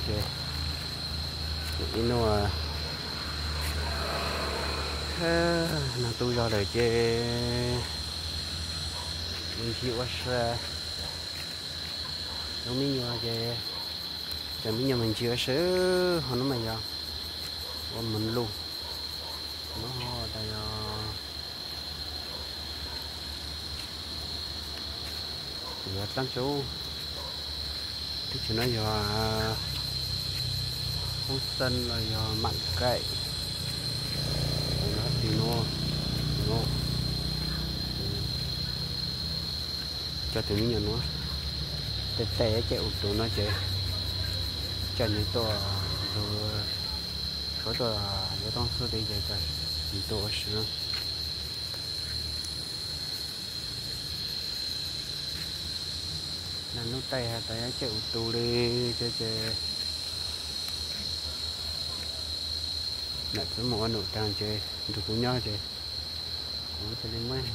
Ces ib hnub no tu zog lawm ces mus ncig ua si. Lub me nyuam ces cov me nyuam mus ncig ua si, ho hnub mas yog ua mus luj, no tas yog yuav dlaab tsi. Teb chaws no yog Hub Xeeb los yog Maam Kaim, no tim no, no coj tus me nyuam nuav, tes tes caij ua tus no ces coj nws tuaj, suav tuaj yuav tooj xwb li ces nws tuaj ua si. Nag nub taij has tas yuav caij ua tus li, ces nam txiv mus ua num taag ces nrug kuv nyob ces kuv cia li muab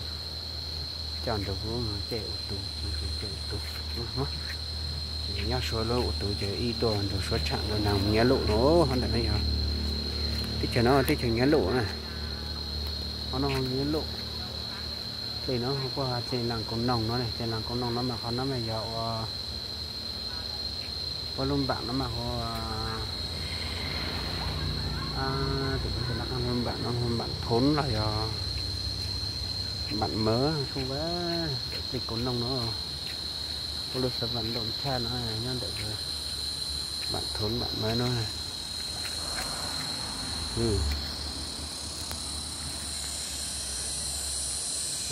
coj nrug kuv mus caij ua tus, mus caij ua tus. Ces nyob suav lub ua tus ces ib tuaj nrug suav tshaam rua nag Nyiab Lum no, ho ntawm no yog teb chaws no teb chaws Nyiab Lum na. Ho no Nyiab Lum, dlej no kuj dlej Laaj Koo Noog no, dlej Laaj Koo Noog no mas qhov no mas yog ua puab lub npaam no mas hu ua, lub npaam no hu npaam Phoov los yog npaam Mawv, dlej Koo Noog no, puab lub xeev Vam Doom Chaj no nyob ntawm npaam Phoov npaam Mawv no.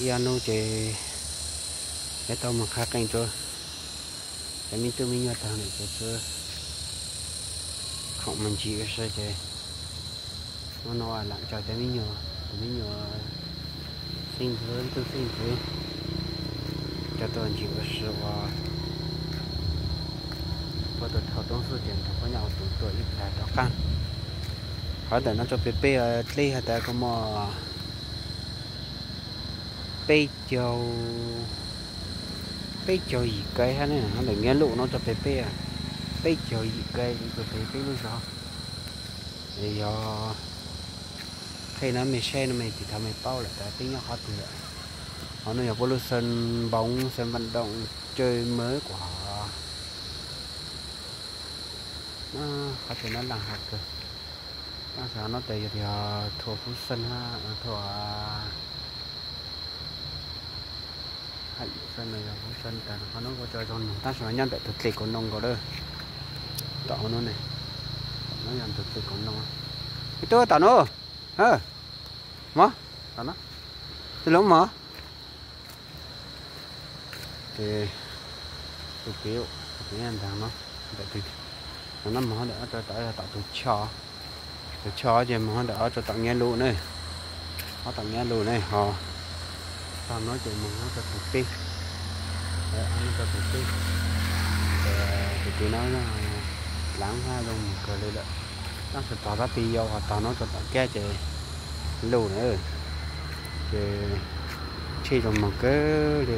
Ib ob nub ces yuav tau moog qha qeej rua cov me tub me nyuam taag lawm ces khoom moog ncig ua si ces hnub no laam coj cov me nyuam, tus me nyuam xeeb ntxwv, tub xeeb ntxwv coj tuaj ncig ua si ua, puab tuaj thauj tooj xwb ces nrug puab nyob ua tus tuaj ib plag rov qaab. Qhov ntawm no rua peg peb dlej has tas kuj muaj peb caug, peb caug yim kais hab ne, ntawm Nyiab Lum no rua peg peb, peb caug yim kais rua peg peb lub zog. Es yog qheb no mej saib no mej tis thaum mej paub lawm tas peb nyob qhov twg lawm. Qhov no yog puab lub xeev Npoov, xeev Vam Doom, Caw Mawv kuas qhov chaw no laaj hav kawg. Laaj xav no tas yog thuam Hub Xeeb hab thuam Hab Xeeb no yog Hub Xeeb tas qhov no kuj tso zoo noog tab sis mas nyob ntawm tus dlej Koo Noog nkaus lawm. Tom no ne, tom no yog tus dlej Koo Noog. Ib tug tom no, mog, tom no, tus lub mog. Ces tus kwv, tus kwv ntaag no, ntawm tus, no moog hab ntawm no rua tom, tom tus choj, tus choj ces moog hab ntawm no rua tom Nyiab Lum ne, hab tom Nyiab Lum ne ho tog no ces moog hab rua tus teb, rua tus teb, ces tus kwv no laav hab zoo moog kawg li lawm. Tab sis tog dab pis yau ho tog no rua tom kab ces luj na, ces tsheb zoo moog kawg li.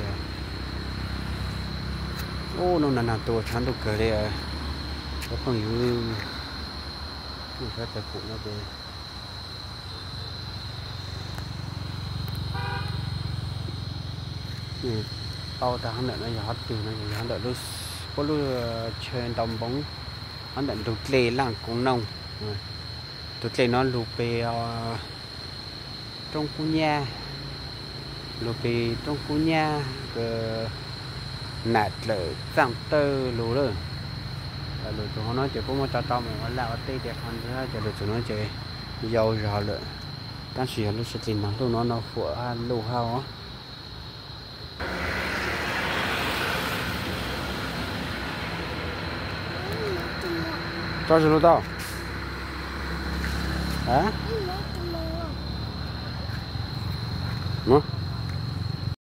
Ub, nub nag nag tu tshav ntuj kawg li, cov phooj ywg, nej saib tawm pum no ces nej paub tag hov ntawm no yog hov twg no, yog hov ntawm puab lub chaw ntau npoo, hov ntawm ntug dlej Laaj Koom Noog. Tus dlej no lug peg roob Kub Nyab, lug peg roob Kub Nyab, Nam Dlawm, Txaaj Tawj lug lawm. Lug txug hov no ces puab muab tso rau mus ua laj ua teb ces qhov ntawd ces lug txug no ces yau zog lawm, tab sis yog lub sib dlej no lub no no huam luj hab os. Tso zog lug tau.